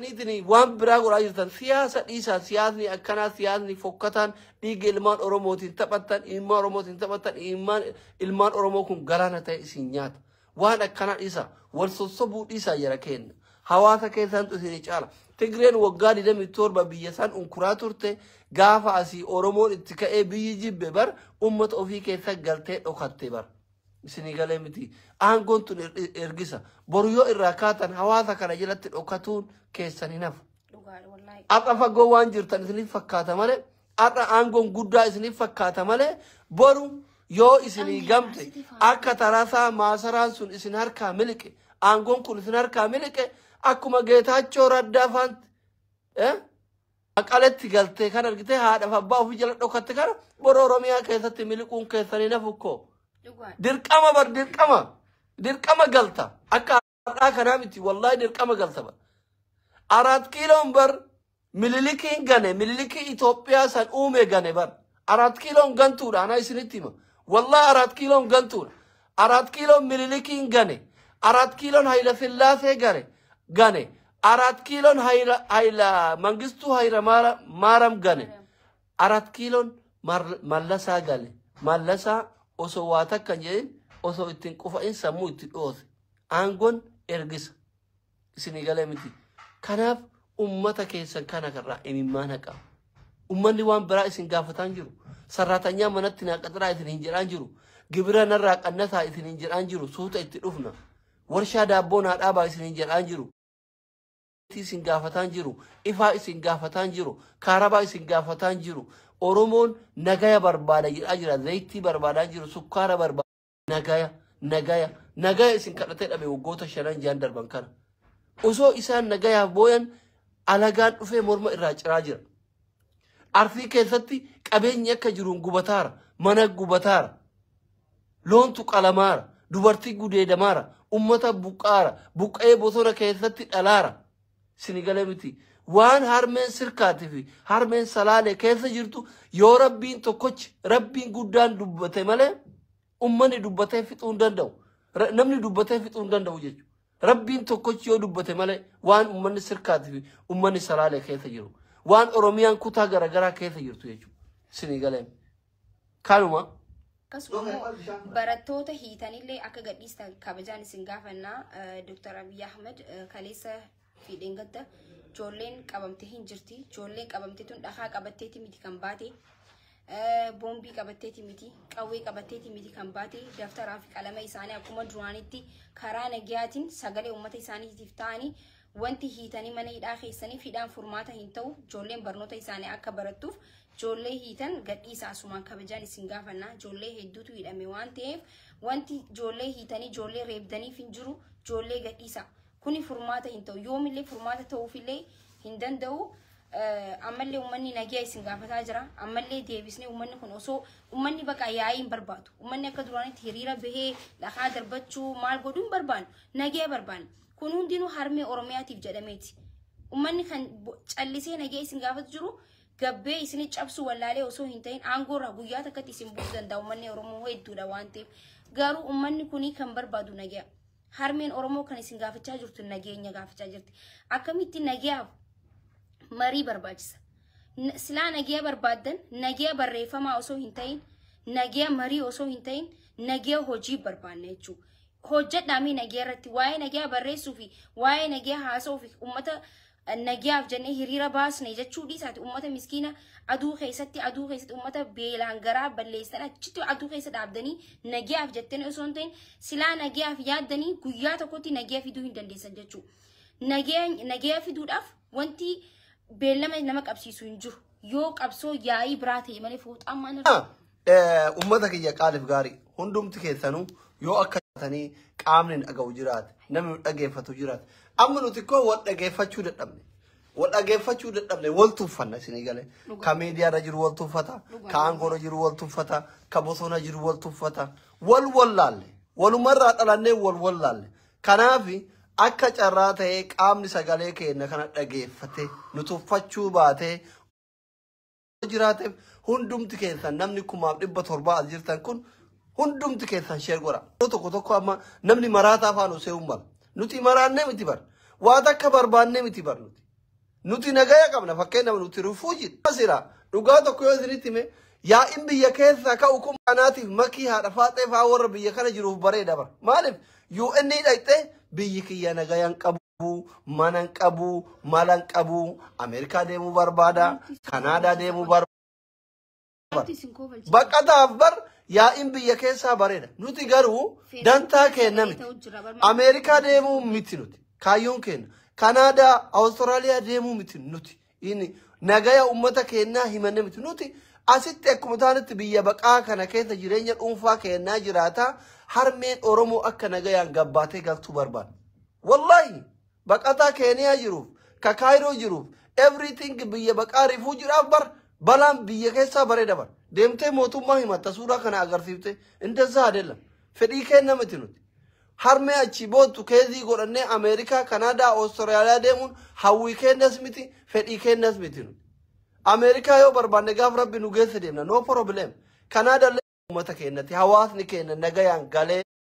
Saniitiin waan biraa godhaa jirtan. Siyaasa dhiisaa. Siyaasni akkanaa, siyaasni fokkataan, dhiiga ilmaan Oromootiin taphattan, ilmaan Oromootiin taphattan, ilmaan Oromoo kun galaana ta'e isin nyaata. Waan akkanaa dhiisaa, wal sossobuu dhiisaa. Jara kenna, hawaasa keessantu isin caala. Tigreen waggaa 27 biyya san unkuraa turte. Gaafa asii Oromoon itti ka'ee biyyi jibbe bar, ummata ofii keessa galtee dhokatte bar. Isinii galee miti? Aangoon tun ergisa. Boru yoo irraa kaatan hawaasa kana jalatti dhokatuun keessan hin hafu. Dhugaadha wallaahi. Har'a fagoo waan jirtan isiniif fakkaata malee, har'a aangoon guddaa isiniif fakkaata malee, boru yoo isinii gamte akka tarasaa maasaraan sun isin harkaa miliqe, aangoon kun isin harkaa miliqe, akkuma Geetaachoo Raddaa faanti Maqaletti galtee kan argite, haadhaaf abbaa ofii jala dhokatte kana, boru Oromiyaa keessatti miliquun keessanii nafu koo. Dhugaadha. Dirqama bar, dirqama. Dirqama galta. Akka har'aa kanaa miti, wallaahi dirqama galta bar. Araat Kiiloon bar Minilikiin gane, Minilikii Itoophiyaa san uume gane bar. Araat Kiiloon gantuudha, ana isinitti hima. Wallaahi Araat Kiiloon gantuudha. Araat Kiiloon Minilikiin gane. Araat Kiiloon Hayila Sillaasee gane. Araat Kiiloon Hayila Mangistuu Hayila Maaram gane. Araat Kiiloon Mallasaa gale. Mallasaa osoo waa takka hin jedhin, osoo ittiin qufa'in sammuu itti dhoose. Aangoon ergisa. Isinii galee miti? Kanaaf ummata keessan kana irraa imimmaan haqa. Ummanni waan biraa isin gaafataan jiru. Sarraatanyaa manatti naa qaxaraa isin hin jedhaan jiru. Gibira narraa qannasaa isin hin jedhaan jiru. Suuta itti dhufna. Warshaa daabboo naa dhaabaa isin hin jedhaan jiru. Isin gaafataan jiru. Ifaa isin gaafataan jiru. Kaarabaa isin gaafataan jiru. Oromoon nagaya barbaada jedhaa jira. Zayitii barbaadaa jiru. Sukkaara barbaada. Nagaya, nagaya, nagaya isin kadhatee dhabe waggoota 5 6 darban kana. Osoo isaan nagayaaf booyan alagaan dhufee morma irraa ciraa jira. Arsii keessatti qabeenyi akka jiruun gubataara. Mana gubataara. Loontu qalamaara. Dubartii gudeedamaara. Ummata buqqaara. Buqqa'ee bosona keessatti dhalaara. Sinigalee miti? Waan harmeen Sirkaatii fi harmeen Salaalee keessa jirtu yoo Rabbiin tokkochi, Rabbiin guddaan dubbate malee ummanni dubbatee fixuu hin danda'u. Namni dubbatee fixuu hin danda'u jechuudha. Rabbiin tokkochi yoo dubbate malee waan ummanni Sirkaatii fi ummanni Salaalee keessa jiru. Waan Oromiyaan kutaa garaagaraa keessa jirtu jechuudha. Sinigalee. Kanuma. Akkasuma immoo barattoota hiitanillee akka gadhiistan kabajaan isin gaafannaa. Dr. Abiy Ahmed, kaleessa fi dheengadda ijoolleen qabamte hin jirti. Ijoolleen qabamte tun dhakaa qabatteeti miti kan baate. Boombii qabatteeti miti, qawwee qabatteeti miti kan baate. Daftaraa fi qalama isaanii akkuma duraanitti karaa nagayaatiin sagalee uummata isaaniitiif ta'anii wanti hiitanii mana hidhaa keessaniif hidhaan furmaata hin ta'u. Ijoolleen barnoota isaanii akka barattuuf ijoollee hiitan gadhiisa, asumaan kabajaan isin gaafanna. Ijoollee hedduutu hidhame waan ta'eef wanti ijoollee hiitanii ijoollee reebdaniif hin jiru. Ijoollee gadhiisa. Kuni furmaata hin ta'u, yoomillee furmaata ta'uufillee hin danda'u. Ammallee uummanni nagiyaa isin gaafataa jira. Ammallee deebisnee uummanni kun osoo uummanni baqa yaa'ii hin barbaadu. Uummanni akka duraanitti hiriira bahee dhakaa darbachuu maal godhuu hin barbaannu. Nagiyaa barbaanna. Kun hundinuu harmee Oromiyaatiif jedhameeti. Uummanni kan callisee nagiyaa isin gaafatu jiru gabbee isin cabsuu wallaalee osoo hin ta'in, aangoo irraa guyyaa takkatti isin buusuu danda'a, uummanni Oromoo hedduudha waan ta'eef. Garuu uummanni kuni kan barbaadu nagiyaa. Harmeen Oromoo kan isin gaafachaa jirtu nageenya gaafachaa jirti. Akkamitti nagiyaaf marii barbaachisa? Silaa nagiyaa barbaaddan nagiyaa barreeffamaa osoo hin ta'in, nagiyaa marii osoo hin ta'in, nagiyaa hojii barbaanna jechuudha. Hojjedhaamii nagiyaa irratti. Waa'ee nagiyaa barreessuu fi waa'ee nagiyaa haasa'uu fi uummata nagiyaaf jennee hiriira baasne jechuu dhiisaati, uummata miskiina aduu keessatti uummata beelaan garaa balleessan achitti aduu keessa dhaabdanii nagiyaaf jettanii osoo hin ta'in, silaa nagiyaaf yaaddanii guyyaa tokkotti nagiyaa fiduu hin dandeessan jechuudha. Nagiyaa fiduudhaaf wanti beellama nama qabsiisu hin jiru. Yoo qabsoo yaa'ii biraa ta'e malee fooxaan maal irra Ummata kiyya qaaliif gaarii, hundumti keessanuu yoo akka tanii qaamni dhaga'u jiraate, namni nu dhageeffatu jiraate, amma nuti koo wal dhageeffachuu dadhabne, wal dhageeffachuu dadhabne, wal tuffanna. Isinii galee? Ka miidiyaarra jiru wal tuffata, ka aangoorra jiru wal tuffata, ka bosona jiru wal tuffata, wal wallaalle, walumarraa dhalannee wal wallaalle. Kanaaf akka carraa ta'ee qaamni sagalee keenya kana dhageeffate nu tuffachuu baatee jiraateef, hundumti keessan namni 1700 as jirtan kun hundumti keessan share godha. Yeroo tokko tokko amma namni maraataa afaan osoo mala. Nuti maraannee miti bar. Waa takka barbaannee miti bar nuti. Nuti nagaya qabna, fakkeenyaaf nuti refugee. Asira dhugaa tokko yoo isinitti hime, yaa'in biyya keessaa ka'u kun kanaatiif makii haadha faaxee fa'aa warra biyya kana jiruuf bareeda bara. Maaliif UN dhaqxee biyyi kiyya nagayaan qabu, mana hin qabu, mala hin qabu, Ameerikaa deemuu barbaada, Kanaadaa deemuu barbaada. Wanti isin kofalchiisa. Baqataaf bar yaa'in biyya keessaa bareeda. Nuti garuu dantaa keenya miti. Ameerikaa deemuu miti nuti. Kaayyoon keenya. Kanaadaa, Awustiraaliyaa deemuu miti nuti. Inni nagaya uummata keenyaa himanne miti. Nuti asitti akkuma taanetti biyya baqaa kana keessa jireenya dhuunfaa keenyaa jiraataa, harmeen Oromoo akka nagayaan gabbaatee galtuu barbaada. Wallaahi, baqataa Keeniyaa jiruuf, ka Kaayiroo jiruuf, everything biyya baqaa refugeedhaaf bar balaan biyya keessaa bareeda bar. Deemtee mootummaa himatta, suuraa kana agarsiifte indasaa adeela. Fedhii keenya miti nuti. Harmee achi boottu keezii godhannee Ameerikaa, Kanaadaa, Awustiraaliyaa deemuun hawwii keenyas miti, fedhii keenyas miti nuti. Ameerikaa yoo barbaanne gaaf Rabbi nu geesse deemna, no problem. Kanaadaa illee uummata keenyatti hawaasni keenya nagayaan galee.